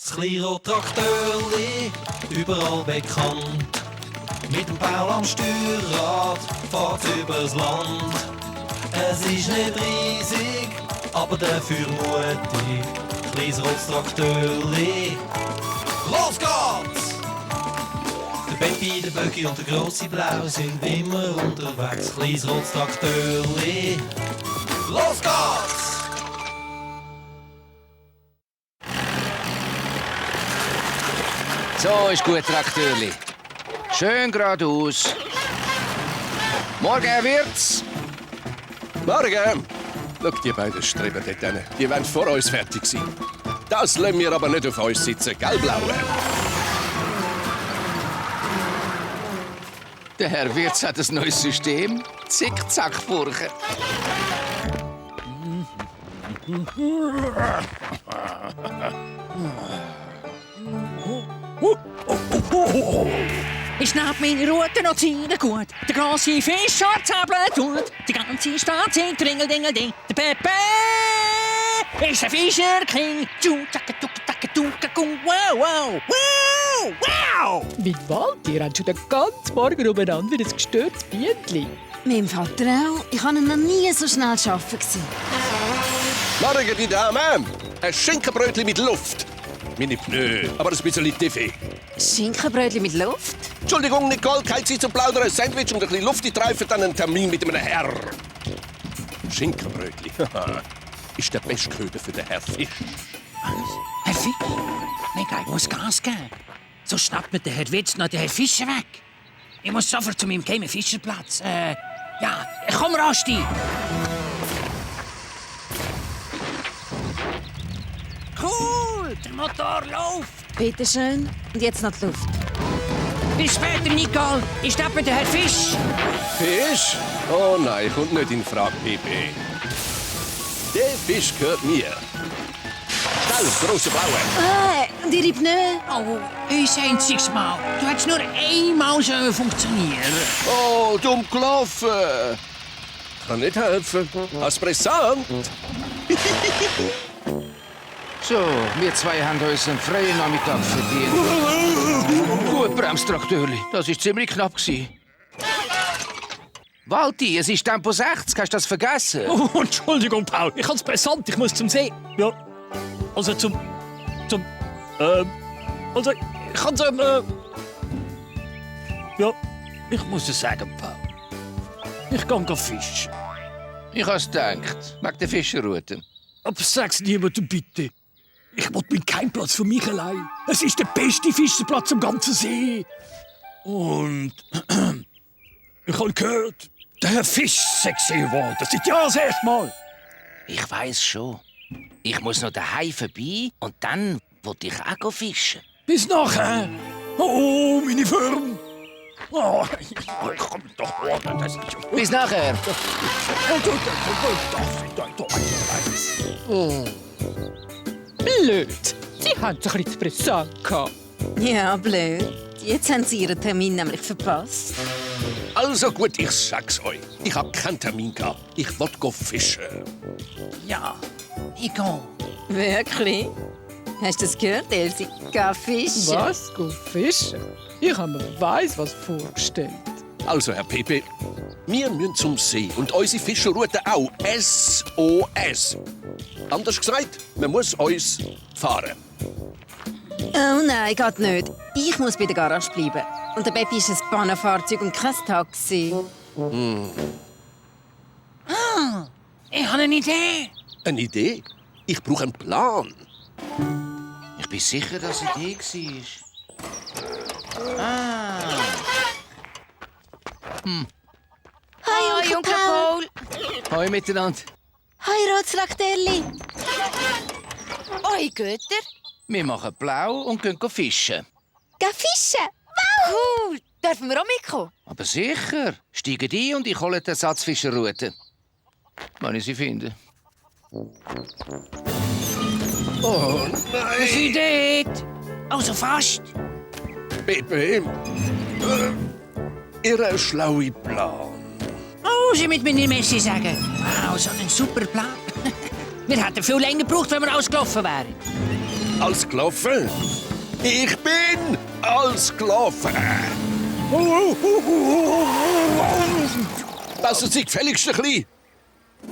Das kleine Traktorli, überall bekannt. Mit dem Paul am Steuerrad fährt's übers Land. Es ist nicht riesig, aber dafür mutig. Kleines rotes Traktorli. Los geht's! Der Baby, der Böcki und der grossi Blau sind immer unterwegs. Kleines rotes Traktorli. Los geht's! So ist gut, Traktörli. Schön geradeaus. Morgen, Herr Wirtz. Morgen! Schau, die beiden Streber dort hinten. Die wollen vor uns fertig sein. Das lassen wir aber nicht auf uns sitzen, gell, Blaue? Der Herr Wirtz hat ein neues System. Zick-Zack-Furchen. Ich schnapp meine Rute noch ziemlich gut. Der grossi Fisch hat Zabeln tut. Die ganze Stadt singt Ringeldingelding. Der Pepe ist ein Fischerking. Wow, wow, wow, wow! Mein Wald, ihr habt schon den ganzen Morgen umeinander wie ein gestörtes Bienchen. Meinem Vater auch. Ich habe ihn noch nie so schnell arbeiten gesehen. Morgen, die Dame! Ein Schinkenbrötchen mit Luft. Meine Pneu, aber ein bisschen Tiffy. Schinkenbrötchen mit Luft? Entschuldigung, Nicole, keine Zeit zum Plaudern. Ein Sandwich und ein bisschen Luft. Ich treffe dann einen Termin mit einem Herr. Schinkenbrötchen ist der beste Köder für den Herr Fisch. Herr Fisch? Mega, ich muss Gas geben. So schnappt mir der Herr Wirtz noch den Herr Fischer weg. Ich muss sofort zu meinem geheimen Fischerplatz. Ja, komm, Rasti! Cool, der Motor läuft. Bitte schön. Und jetzt noch die Luft. Bis später, Nicole. Ich schnapp mir den Herr Fisch. Fisch? Oh nein, kommt nicht in Frage, Pipi. Der Fisch gehört mir. Schnell, grosse Blaue. Und ihre Pneu? Oh, ein einziges Mal. Du hättest nur einmal so funktionieren. Oh, dumm gelaufen. Kann nicht helfen. Als Pressant. So, wir zwei haben uns einen freien Nachmittag verdient. Gut, Bremstraktörli. Das war ziemlich knapp. Walti, es ist Tempo 60. Hast du das vergessen? Oh, Entschuldigung, Paul. Ich hab's brisant. Ich muss zum See. Ja. Also also, ich kann ja, ich muss es sagen, Paul. Ich gehe fischen. Ich hab's gedacht. Wegen der Fischerroute. Aber sag's niemandem bitte. Ich will meinen Keimplatz für mich allein. Es ist der beste Fischerplatz am ganzen See. Und ich habe gehört, der Herr Fisch sagt sehr wohl. Das ist ja das erste Mal. Ich weiss schon. Ich muss noch daheim vorbei und dann wollte ich auch fischen. Bis nachher. Oh, meine Firma. Oh, ich komm doch runter, das ist ja... Bis nachher. Blöd. Sie haben doch ein bisschen Präsent gehabt. Ja, blöd. Jetzt haben sie ihren Termin nämlich verpasst. Also gut, ich sag's euch. Ich hab keinen Termin gehabt. Ich wollte fischen. Ja, ich gehe. Wirklich? Hast du das gehört, Elsie? Geh fischen. Was? Go fischen? Ich habe mir weiss was vorgestellt. Also, Herr Pepe, wir müssen zum See und unsere Fischerroute auch. SOS. Anders gesagt, man muss uns fahren. Oh nein, geht nicht. Ich muss bei der Garage bleiben. Und der Baby ist ein Bahnenfahrzeug und kein Taxi. Ich habe eine Idee. Eine Idee? Ich brauche einen Plan. Ich bin sicher, dass es die war. Hi, Onkel Paul. Hoi miteinander. Hi, Rotzrakterli. Oi, Götter. Wir machen blau und gehen fischen. Geh fischen. Cool. Dürfen wir auch mitkommen? Aber sicher. Steigen ein und ich hole die Ersatzfischerroute. Wenn ich sie finde. Oh nein! Sie dort. Also fast. Pepe, Ihr schlauer Plan. Oh, Sie mit mir nicht Messi sagen. Wow, so ein super Plan. Wir hätten viel länger gebraucht, wenn wir ausgelaufen wären. als gelaufen. Ich bin als gelaufen. Das ist die gefälligste Chli.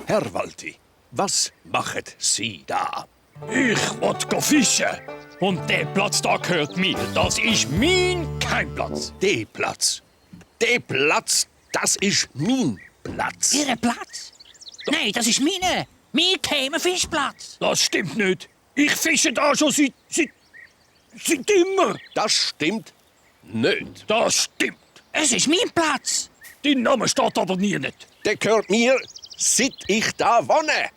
Herr Walti, was machen Sie da? Ich will fischen. Und der Platz da gehört mir. Das ist mein Geheimplatz. Der Platz. Der Platz, das ist mein Platz. Ihr Platz? Nein, das ist meine. Mein geheimer Fischplatz. Das stimmt nicht. Ich fische da schon seit immer. Das stimmt nicht. Das stimmt. Es ist mein Platz. Dein Name steht aber nie nicht. Der gehört mir, seit ich da wohne.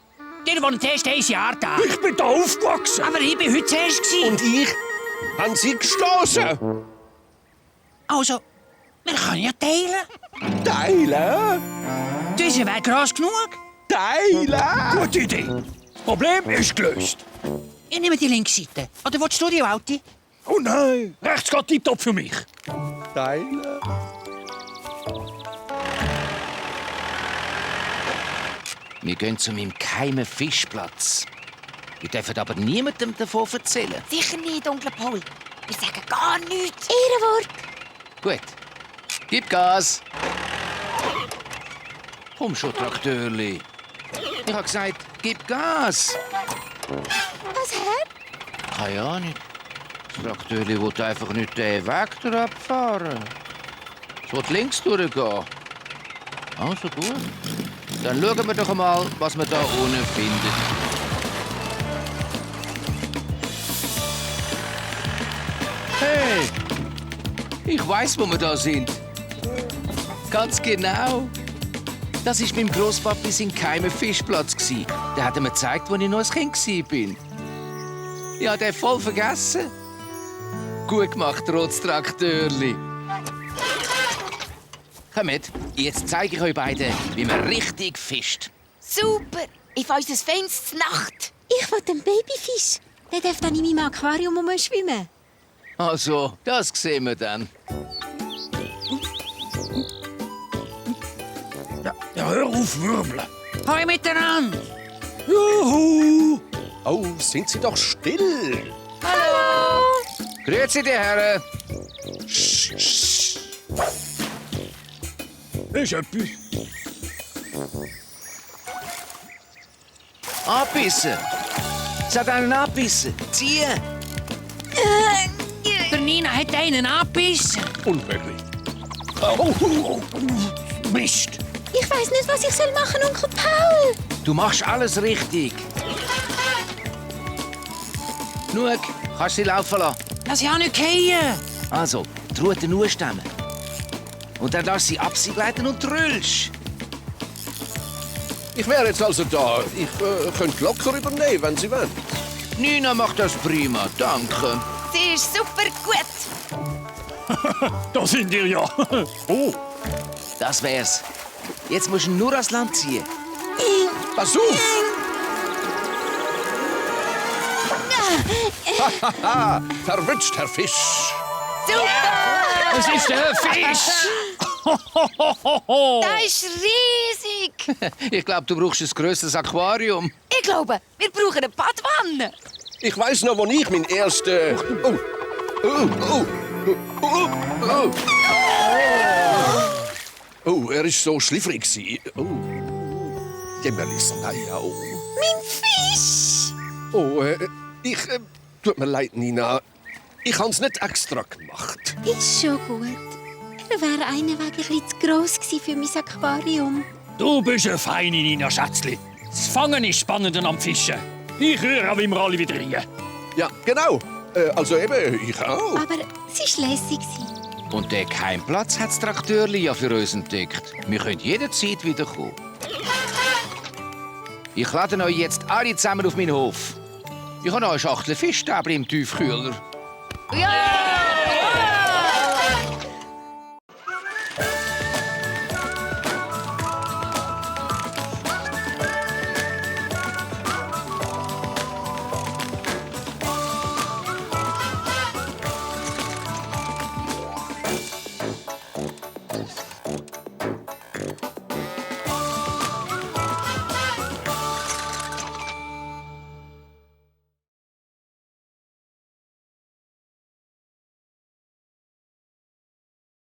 Ihr wohnt erst 1 Jahr da. Ich bin da aufgewachsen. Aber ich bin heute zuerst gewesen. Und ich han Sie gestoßen. Also, wir können ja teilen. Teilen? Diese wäre gross genug. Teilen? Gute Idee. Das Problem ist gelöst. Ich nehme die linke Seite. Oder willst du die alte? Oh nein, rechts geht tiptop für mich. Teilen? Wir gehen zu meinem geheimen Fischplatz. Wir dürfen aber niemandem davon erzählen. Sicher nicht, Onkel Paul. Wir sagen gar nichts. Ehrenwort. Gut, gib Gas. Komm schon, Traktörli. Ich habe gesagt, gib Gas. Was, Herr? Keine Ahnung. Das Traktörli will einfach nicht den Weg abfahren. Es will links durchgehen. Also gut. Dann schauen wir doch mal, was wir da unten finden. Hey! Ich weiss, wo wir da sind. Ganz genau. Das war meinem Grosspapi sein geheimer Fischplatz. Der hat mir gezeigt, als ich noch ein Kind war. Ich habe den voll vergessen. Gut gemacht, trotz Traktörli. Kommt, jetzt zeige ich euch beiden, wie man richtig fischt. Super. Ich fahre unser feines Nacht. Ich will einen Babyfisch. Der darf dann in meinem Aquarium schwimmen. Also, das sehen wir dann. Ja, hör auf, wirbeln. Hoi miteinander. Juhu! Oh, sind Sie doch still. Grüezi, die Herren. Ist etwas. Abbissen. Es hat einen abbissen. Ziehen. Der Nina hat einen abgebissen. Unmöglich. Mist. Ich weiss nicht, was ich machen soll, Onkel Paul. Du machst alles richtig. Schau, kannst du sie laufen lassen. Das ja nicht gehen. Also, die Rute nur stemmen. Und dann lass sie abgleiten und trüllst. Ich wäre jetzt also da. Ich könnte locker übernehmen, wenn Sie wollen. Nina macht das prima, danke. Sie ist super gut. Da sind ihr ja. Oh, Das wär's. Jetzt musst du ihn nur ans Land ziehen. Pass auf! Hahaha, verwünscht, Herr Fisch. es ist der Fisch. Der ist riesig. Ich glaube, du brauchst ein grösseres Aquarium. Ich glaube, wir brauchen eine Badwanne. Ich weiss noch, wo ich mein ersten... Oh, er war so schliffrig. Oh. Jämmerlis. Mein Fisch. Oh, tut mir leid, Nina. Ich hab's nicht extra gemacht. Ist schon gut. Er wäre einen Weg ein bisschen zu gross gewesen für mein Aquarium. Du bist eine feine Nina Schätzli. Das Fangen ist spannender am Fischen. Ich höre auch immer alle wieder rein. Ja, genau. Also eben, ich auch. Aber es war lässig. Und den Geheimplatz hat das Traktörli ja für uns entdeckt. Wir können jederzeit wiederkommen. Ich lade euch jetzt alle zusammen auf meinen Hof. Ich habe noch eine Schachtel Fischstäbchen im Tiefkühler. Ja!